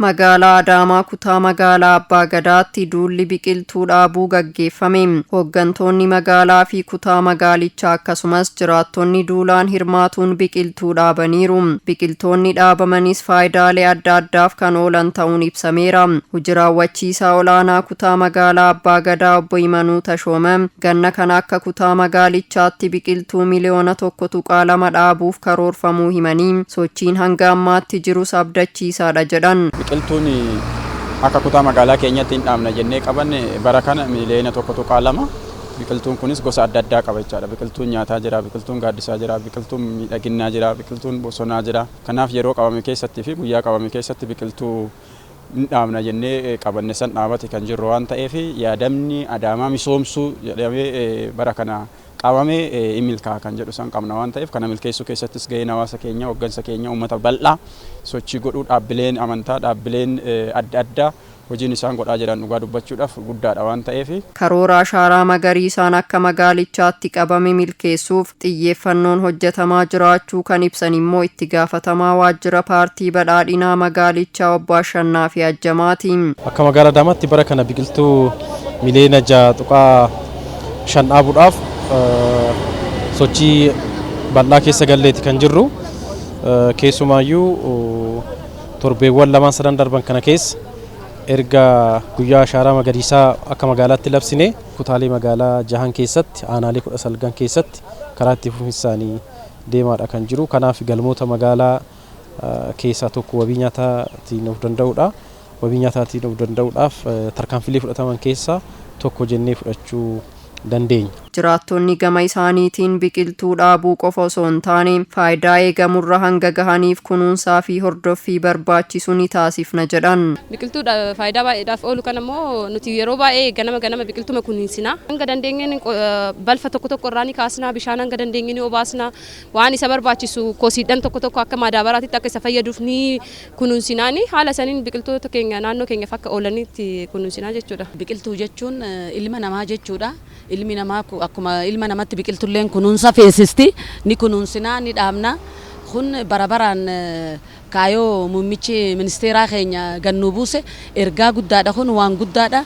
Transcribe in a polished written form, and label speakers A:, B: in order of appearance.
A: Magaalaa Adaamaa kutaa magaalaa Abbaa Gadaatti duulli biqiltuu dhaabuu gaggeeffame. Hooggantoonni magaalaa fi kutaa magaalichaa akkasumas jiraattonni duulaan hirmaatuun biqiltuu dhaabaniiru. Biqiltoonni dhaabamanis faayidaalee adda addaaf kan oolan ta'uun ibsameera. Hojii raawwachiisaa olaanaa kutaa magaalaa Abbaa Gadaa Obbo Imanuu Tashooma ganna kana akka kutaa magaalichaatti biqiltuu 1.2 miliyoona dhaabuuf karoorfamuu himanii, sochiin hanga ammaatti jirus abdachiisaadha jedhan.
B: Biqiltuun akka kutaa magaalaa keenyatti hin dhaabna jennee qabanne bara kana 1.2 miliyoona. Biqiltuun kunis gosa adda addaa qaba jechaadha. Biqiltuun nyaataa jira, biqiltuun gaaddisaa jira, biqiltuun miidhaginaa jira, biqiltuun bosonaa jira. Kanaaf yeroo qabame keessatti fi guyyaa qabame keessatti biqiltuu hin dhaabna jennee qabanne san dhaabate kan jirru waan ta'eef, yaadamni Adaamaa misoomsuu jedhamee bara kana qabame in milkaa'a kan jedhu san qabna waan ta'eef, kana milkeessuu keessattis gaheen hawaasa keenya, hooggansa keenya, uummata bal'aa sochii godhuu, dhaabbileen amantaa, dhaabbileen adda addaa hojiin isaan godhaa jiran dhugaa dubbachuudhaaf guddaadha waan ta'eef.
A: Karoora ashaaraa magariisaan akka magaalichaatti qabame milkeessuuf xiyyeeffannoon hojjetamaa jiraachuu kan ibsan immoo itti gaafatamaa waajjira Paartii Badhaadhinaa magaalichaa Obbo Ashannaa fi Ajjamaati.
C: Akka magaalaa Adaamaatti bara kana biqiltuu 6.5 miliyoona dhaabuudhaaf sochii bal'aa keessa galleeti kan jirru. Keessumaayyuu torbeewwan lamaan sadan darban kana keessa erga guyyaa ashaaraa magariisaa akka magaalaatti labsine, kutaalee magaalaa jahan keessatti, aanaalee 19 keessatti karaa itti fufinsaanii deemaadha kan jiru. Kanaaf galmoota magaalaa keessaa tokko wabii nyaataatiin of danda'uudha. Wabii nyaataatiin of danda'uudhaaf tarkaanfilee fudhataman keessaa tokko jennee fudhachuu dandeenya.
A: Jiraattonni gama isaaniitiin biqiltuu dhaabuu qofa osoo hin taane faayidaa eegamurra hanga gahaniif kunuunsaa fi hordoffii barbaachisu ni taasifna jedhan.
D: Biqiltuu faayidaa baay'eedhaaf oolu kan immoo nuti yeroo baay'ee ganama ganama biqiltuma kunuunsina. Hanga dandeenyeen balfa tokko tokko irraa ni kaasna, bishaan hanga dandeenye ni obaasna, waan isa barbaachisu kosiidhaan tokko tokko akka madaabaraatitti akka isa fayyaduuf ni kunuunsinaani, haala saniin biqiltoota keenya naannoo keenyaaf akka oolanitti kunuunsinaa jechuudha.
E: Biqiltuu jechuun ilma namaa jechuudha. Ilmi namaa akkuma ilma namatti biqiltulleen kunuunsa feesisti, ni kunuunsinaa, ni dhaabna. Kun bara baraan kaayoo muummichi ministeeraa keenya gannuu buuse ergaa guddaadha, kun waan guddaadha.